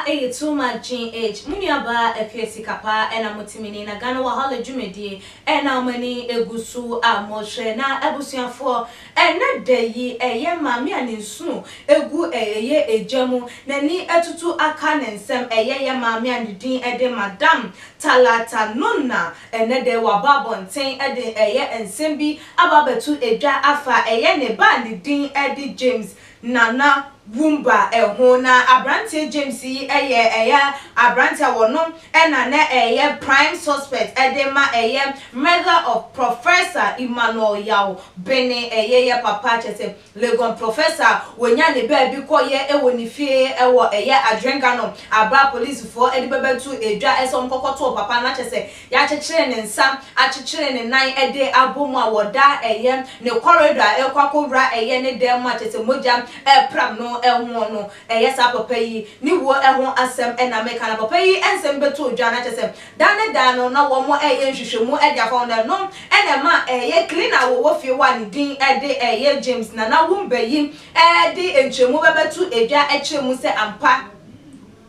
Ɛyɛ Too Much GH, mo nua baa Afia Sika paa ɛna mo te me ni na Ghana Wahala dwumadie ɛna mo ani egu so a mo hwɛ. Na abusuafoɔ, ɛnɛ da yi ɛyɛ maame a ne nsono egu ɛyɛ egya mu, n'ani atutu aka ne nsam, ɛyɛ yɛ maame a ne din ɛde Madam Talata Nonna. Ɛnɛ da yi waba abɔnten ɛde ɛyɛ nsɛm bi aba abɛto edwa afa ɛyɛ ne ba a ne din ɛde James Nana Wumba ɛho. Na abranteɛ James yi ɛyɛ ɛyɛ abranteɛ a wɔno ɛna na ɛyɛ prime suspect ɛde ma ɛyɛ murder of Professor Emmanuel Yaw Bene, ɛyɛ yɛ papa kyɛ sɛ Legon professor wɔnya ne baabi kɔyɛ ɛwɔ ne fie ɛwɔ ɛyɛ Adrengano. Abra polisifoɔ ɛde bɛbɛto edwa ɛsɛ wɔn kɔkɔtoo papa no akyɛ sɛ yɛakyekyere ne nsa, akyekyere ne nan ɛde abɔ mu a wɔda ɛyɛ ne corridor a ɛkɔ akɔwura ɛyɛ ne dan mu a kyɛ sɛ mogya ɛpram no ɛho no. Ɛyɛ saa papa yi ne wuo ɛho asɛm ɛna meka. Na papa yi nsɛm bɛto dwa na kyɛ sɛ da ne da no na wɔn ɛyɛ nhwehwɛmu ɛde afa wɔn no, ɛna ɛma ɛyɛ cleaner a wɔwɔ fie hɔ a ne din ɛde ɛyɛ James Nana Wumba yi ɛde nkyɛmu bɛbɛto edwa ɛkyerɛ mu sɛ ampa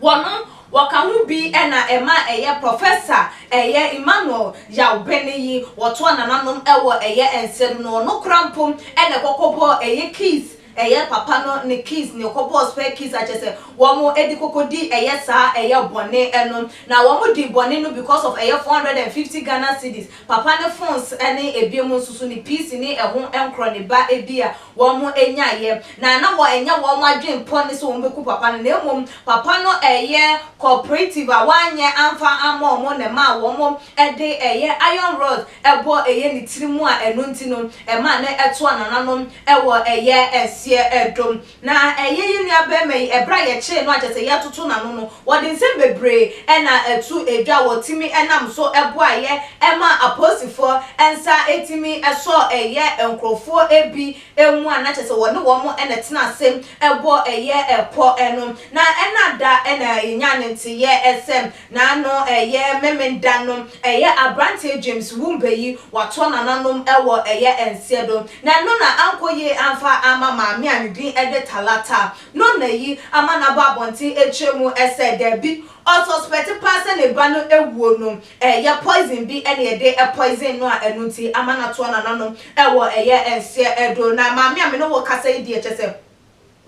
wɔn wɔka ho bi ɛna ɛma ɛyɛ Professor ɛyɛ Emmanuel Yawbene yi wɔtoa nananom ɛwɔ ɛyɛ nsɛm no. Ɔno kora mpo ɛna ɛkɔkɔ bɔ ɛyɛ keys, ɛyɛ papa no ne keys ne ɛkɔbɔ spare keys akyɛ sɛ wɔn ɛde koko di ɛyɛ saa ɛyɛ bɔne ɛno. Na wɔn di bɔne no because of ɛyɛ 450 Ghana cedis, papa ne phones ɛne ebien mu nso so ne PC ne ɛho nkorɔ ne ba ebi a wɔn anyaayɛ. Na wɔ ɛnyɛ wɔn adwen pɔ ne sɛ wɔn bɛku papa no, na emom papa no ɛyɛ cooperative a wanyɛ amfa ama wɔn na ɛma wɔn ɛde ɛyɛ iron rod ɛbɔ ɛyɛ ne tiri mu a ɛno nti no ɛma ne ɛto anananom ɛwɔ ɛyɛ ɛseɛ ɛdom. Na ɛyɛ yi nua bɛrima yi, ɛberɛ a yɛkyee no akyɛ sɛ yɛtoto n'ano no, wɔde nsɛm bebree ɛna ɛto edwa. Wɔtumi ɛnam so ɛboayɛ ɛma apolisifoɔ ɛnsa etimi ɛsɔ ɛyɛ nkurɔfoɔ ebi emu a na kyerɛ sɛ wɔne wɔn ɛna tena ase ɛbɔ ɛyɛ ɛpɔ ɛno. Na ɛna da ɛna yɛnya ne nteyɛ ɛsɛm n'ano ɛyɛ Memenda no, ɛyɛ aberanteɛ James Wumba yi watoa nananom ɛwɔ ɛyɛ nseɛ do. Na ɛno na ankɔ yie amfa ama maame a ne din ɛde Talata no na yi ama n'abɔ abɔnten akyerɛ mu ɛsɛ daabi, ɔsuspect paa sɛ ne ba no ewuo no ɛyɛ poison bi ɛna yɛde poison no a ɛno nti ama n'atoa nananom ɛwɔ ɛyɛ nseɛ ɛdo. Na maame a me ne wɔ kasa yi deɛ, kyɛ sɛ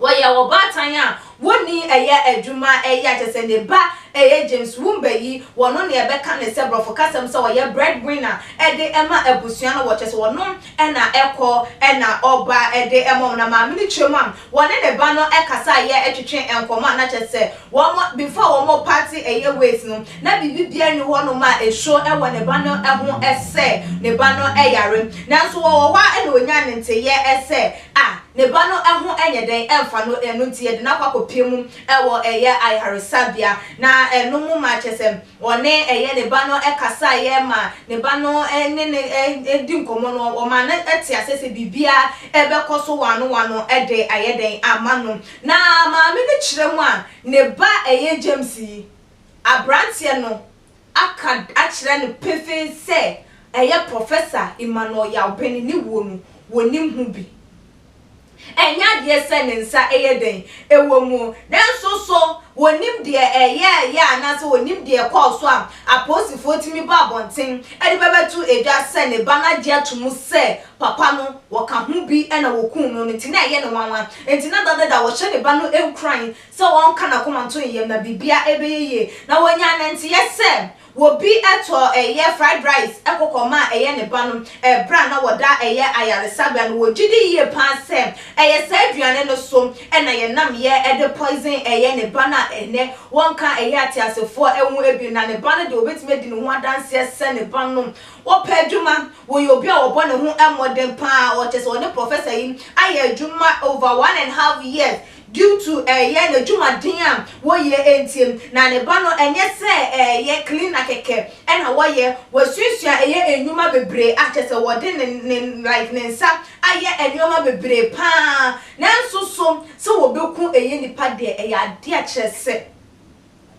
wɔyɛ ɔbaatan a wɔnni ɛyɛ adwuma ɛyɛ akyɛ sɛ ne ba ɛyɛ James Wumba yi, wɔno ne ɛbɛka ne sɛ borɔfo kasɛm sɛ ɔyɛ bread winner ɛde ɛma abusua no. Wɔkyɛ sɛ wɔnom ɛna ɛkɔ ɛna ɔba ɛde ɛma wɔn. Na maame no kyerɛ mu a wɔne ne ba no ɛkasa yɛ ɛtwetwe nkɔmɔ a na kyerɛ sɛ wɔn before wɔn part ɛyɛ ways no, na biribi biara ni hɔnom a esuo ɛwɔ ne ba no ɛho ɛsɛ ne ba no ɛyare. Nanso wɔwɔ hɔ a ɛna onya ne nteyɛ ɛsɛ a ne ba no ɛho ɛnyɛ dɛn ɛmfa no, ɛno nti yɛde n'akɔ akɔpie mu ɛwɔ ɛyɛ ayaresabea. Na ɛno mu ma kyerɛ sɛ wɔne ɛyɛ ne ba no ɛkasa yɛ ma ne ba no ɛne ne ɛdi nkɔmɔ no, ɔma no ɛte ase sɛ biribiara ɛbɛkɔ so wano wano ɛde ayɛ dɛn ama no. Na maame no kyerɛ mu a ne ba ɛyɛ James yi, aberanteɛ no aka akyerɛ no pefee sɛ ɛyɛ Professor Emmanuel Yawbene ne wuo no wɔnim ho bi, ɛnyɛ adeɛ sɛ ne nsa ɛyɛ den ɛwɔ mu, nanso so wɔnim deɛ ɛyɛ ɛyɛ anaasɛ wɔnim deɛ ɛkɔɔ so a apolisifoɔ tumi ba abɔnten ɛde bɛbɛto edwa sɛ ne ba n'agye ato mu sɛ papa no wɔka ho bi ɛna wɔkum no no. Nti na ɛyɛ ne nwanwa, nti na dadada wɔhyɛ ne ba no nkuran sɛ wɔnka n'akoma nto yam na biribia ɛbɛyɛ yie. Na wɔnya ne nteɛ sɛ wobi ɛtɔ ɛyɛ fried rice ɛkɔkɔ ma ɛyɛ ne ba no ɛbrɛ a na wɔda ɛyɛ ayaresabea no. Wɔgye di yie paa sɛ ɛyɛ saa aduane no so ɛna yɛnam yɛ ɛde poison ɛyɛ ne ba no a ɛnɛ wɔnka ɛyɛ ateasefoɔ ɛho ebi. Na ne ba no deɛ, obetumi adi ne ho adanseɛ sɛ ne ba no wɔpɛ adwuma, wɔyɛ obi a wɔbɔ ne ho mmɔden paa. Ɔkyɛ sɛ ɔne professor yi ayɛ adwuma over 1.5 years due to ɛyɛ n'adwumaden a wɔyɛ ntie. Na ne ba no, ɛnyɛ sɛ ɛyɛ cleaner kɛkɛ ɛna wɔyɛ, wɔasuasua ɛyɛ nnwuma bebree akyɛ sɛ wɔde ne like ne nsa ayɛ nneɛma bebree paa. Nanso so sɛ wɔbɛku ɛyɛ nipa deɛ, ɛyɛ adeɛ a kyerɛ sɛ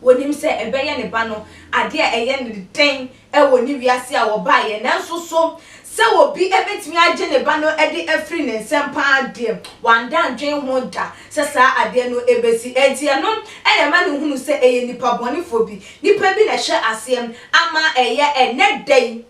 wɔnim sɛ ɛbɛyɛ ne ba no adeɛ a ɛyɛ ne den ɛwɔ ne wiase a wɔbaeɛ. Nanso so Sɛ obi bɛtumi agye ne ba no de afiri ne nsam pa ara deɛ, wanda andwen ho da sɛ saa adeɛ no bɛsi. Enti ɛno na ɛma no hunu sɛ ɛyɛ nnipa bɔnefoɔ bi, nnipa bi na ɛhyɛ aseɛ ama ɛyɛ ɛnnɛ da yi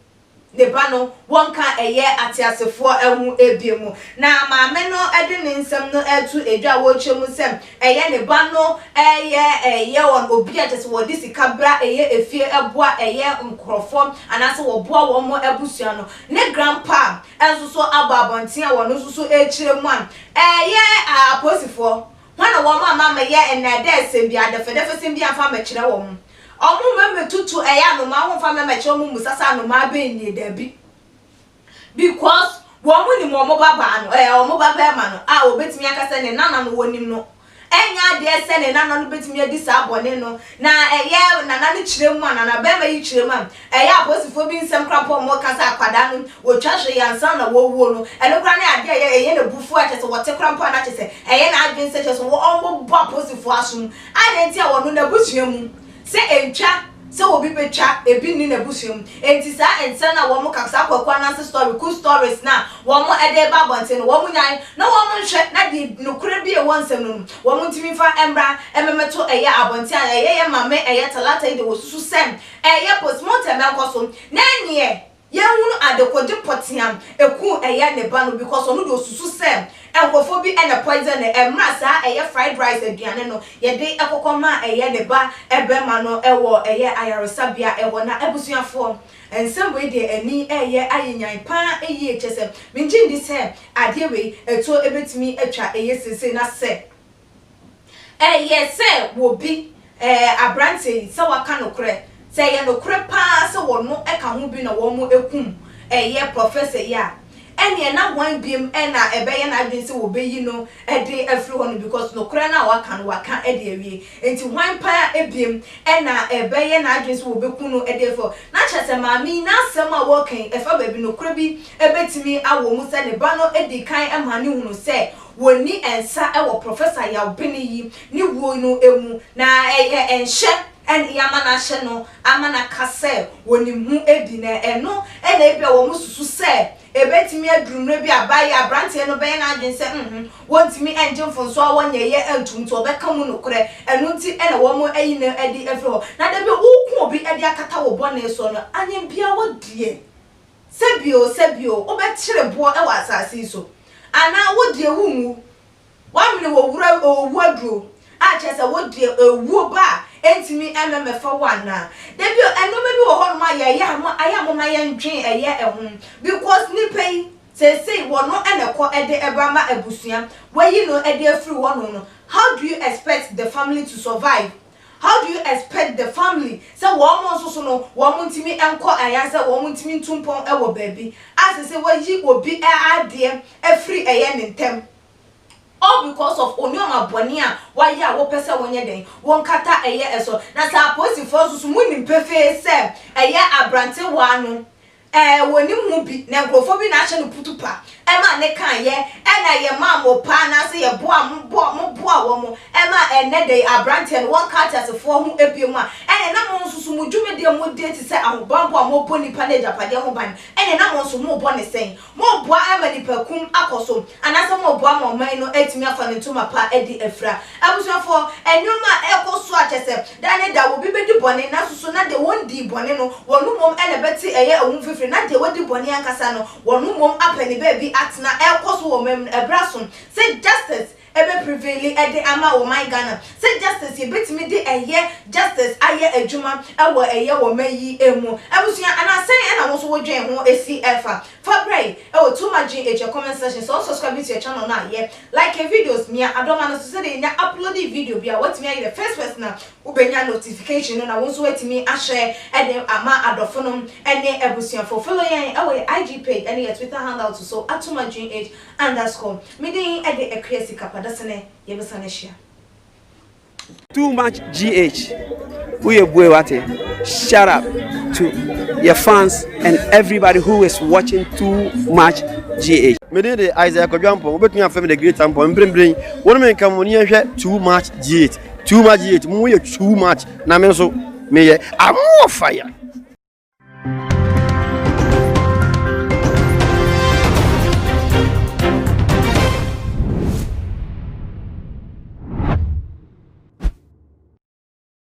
ne ba no wɔnka ɛyɛ ateasefoɔ ho bio mu. Na maame no de ne nsɛm no reto dwa a ɔrekyerɛ mu sɛ ɛyɛ ne ba no yɛ ɛyɛ wɔn obi a kyerɛ sɛ wɔde sika bra ɛyɛ efie ɛboa ɛyɛ nkorɔfoɔ anaasɛ wɔboa wɔn abusua no. Ne grandpa nso so abɔ abɔnten a wɔn nso so rekyerɛ mu a ɛyɛ apolisifoɔ hwan na wɔn ama ammɛyɛ nnɛɛdɛɛsɛm bi adɛfɛdɛfɛsɛm bi amfa ammɛkyerɛ wɔn. Wɔn mmɛmɛtutu ɛyɛ anomaa ho mfa mmɛmɛkyerɛ wɔn mmusa sɛ anomaa bɛn nie dabi. Because wɔn nim wɔn ba baa no ɛɛ wɔn ba bɛɛma no a wɔbɛtumi aka sɛ ne nana no wɔnim no. Ɛnyɛ adeɛ sɛ ne nana no bɛtumi adi saa bɔne no na ɛyɛ nana no kyerɛ mu a nana bɛɛma yi kyerɛ mu a ɛyɛ apolisifoɔ bi nsɛm koraa mpo a wɔka sɛ akwadaa no wɔtwa hwee ansa na wɔwuo no ɛno koraa ne adeɛ a ɛyɛ ɛyɛ n'abufuo a kyerɛ sɛ wɔte koraa mpo a na kyerɛ sɛ ɛyɛ n'adwene sɛ kyerɛ sɛ wɔbɔ apolisifoɔ asom. Adɛn nti a wɔno n'abusua mu Sɛ entwa sɛ obi betwa ebi nni n'abusua mu. Enti saa nsɛm no a wɔka, saa Kwaku Ananse story, Ku stories no a wɔde reba abɔnten no, wɔnyae na wɔnhwɛ na deɛ nokorɛ bi a ɛwɔ nsɛm no mu no, wɔntumi mfa mmra mmɛto ɛyɛ abɔnten a ɛyɛ yɛn maame ɛyɛ Talata yi deɛ wɔsusu sɛ ɛyɛ postmortem nkɔ so na ɛnneɛ Yɛnhunu adekode pɔtee a ɛkuu ɛyɛ ne ba no because ɔno deɛ ɔsusu sɛ nkurɔfoɔ bi na poison no ɛmerɛ a saa ɛyɛ fried rice aduane no yɛde kɔkɔ maa ɛyɛ ne ba bɛrima no wɔ ɛyɛ ayaresabea hɔ. Na abusuafoɔ nsɛm wei deɛ ani ɛyɛ ayɛ nyan paa yie kyerɛ sɛ mengye nni sɛ adeɛ wei ɛtuo bɛtumi atwa ɛyɛ seesei na sɛ Ɛyɛ sɛ obi, ɛɛ, aberanteɛ yi, sɛ waka nokorɛ, sɛ ɛyɛ nokorɛ pa ara sɛ wɔno ka ho bi na wɔakum ɛyɛ Professor yi a, ɛnneɛ na hwan biom na ɛbɛyɛ n'adwene sɛ wɔbɛyi no de afiri hɔ no because nokorɛ no a waka no, waka de awie. Nti hwan pa ara biom na ɛbɛyɛ n'adwene sɛ wɔbɛku no de afiri hɔ? Na kyerɛ sɛ maame yi n'asɛm a ɔreka yi, ɛfa baabi nokorɛ bi bɛtumi awɔ mu sɛ ne ba no dii kan maa no hunuu sɛ Wɔnni nsa wɔ Professor Yaw Bene yi ne wuo no mu, na ɛyɛ nhyɛ na yɛama no ahyɛ no ama no aka sɛ wɔnim ho bi, na ɛno na ebia wɔn susu sɛ ɛbɛtumi aduru mmerɛ bi a abayewa, aberanteɛ no bɛyɛ n'adwene sɛ nhmm, wɔntumi ngye mfomsoɔ a wɔnyɛeɛ ntom nti ɔbɛka mu nokorɛ, ɛno nti na wɔn ayi no adi afiri hɔ. Na da bi a woreko obi de akata wo bɔne soɔ no, anyɛ wo deɛ. Sɛ bio, sɛ bio, wobɛkyere boɔ wɔ asase yi so, anaa wo deɛ wonwu, woamene wɔ wura owu aduro, a kyerɛ sɛ wo deɛ owuo ba a ɛntumi mmɛmɛfa wo anaa? Da bio, nnoɔma bi wɔ hɔnom a yɛyɛ a mo ayɛ a momma yɛndwen ɛyɛ ɛho, because nipa yi seesei wɔno na ɛkɔ de ɛba ma abusua, wayi no de afiri hɔnom no, how do you expect the family to survive? How do you expect the family sɛ wɔn nso so no wɔn ntumi nkɔ anaasɛ wɔn ntumi ntu mpɔn wɔ baabi a sɛ sɛ wayi obi adeɛ afiri ɛyɛ ne ntɛm all because of onneɛma bɔne a wayɛ a wopɛ sɛ wonyɛ dɛn wonkata ɛyɛ ɛso. Na sɛ apolisifoɔ nso so monim pefee sɛ ɛyɛ aberantewaa no Ɛɛ, wɔnim ho bi, na nkurɔfoɔ bi na ahyɛ no putupa ma ne kaeɛ, ɛna yɛmaa mo paa anaasɛ yɛboaa mo bɔ mo boaa wɔn ma ɛnnɛ da yi aberanteɛ no wɔnka ateasefoɔ ho bio a, ɛneɛ na mo nso so mo dwumadie a modie te sɛ ahobanbɔ a mobɔ nnipa ne agyapadeɛ ho ban, ɛneɛ na mo nso mobɔ ne sɛn? Moreboa ma nnipakum akɔ so, anaasɛ moreboa ma ɔman no atumi afa ne ntoma pa adi afira? Abusuafoɔ, nneɛma a ɛrekɔ so a kyerɛ sɛ da ne da obi bɛdi bɔne nanso so na deɛ wɔndii bɔne no wɔn mmom na ɛbɛte ɛyɛ ɛho mfifire na deɛ wadi bɔne ankasa no wɔn mmom apɛ ne baabi atena ɛrekɔ so wɔ ɔman mu no ɛberɛ aso sɛ justice ɛbɛ prevaili de ama wɔ man Ghana sɛ justice yɛbɛtumi de ɛyɛ justice ayɛ adwuma wɔ ɛyɛ wɔ man yi mu. Abusua anaa sɛn ɛna wo nso wo dwen ho si ɛfa? Fa brɛ yi ɛwɔ Too Much GH comment section. Sɛ wo subscribe to yɛ channel no a yɛ like yɛ videos mia adɔma no so sɛdeɛ yɛnya uploadi video bi a woatumi ayɛ the first person a wobɛnya notification no na wo nso woatumi ahyɛ de ama adɔfo nom ne abusuafoɔ. Follow yɛn ɛwɔ yɛ IG page ɛne yɛ Twitter handle to so at Too Much GH underscore. Me din de Akua Sikapa, dasene yɛbɛsan ahyia. Too much GH woyɛ bue wate shut up to your fans and everybody who is watching too much GH. Me din de Isaiah Kwadwo Ampong, wobɛtumi afrɛ me the great Ampong. Mprempren, wo ne me nka mo ne yɛnhwɛ Too Much GH. Too Much GH, mo yɛ too much na me nso meyɛ I'm more fire.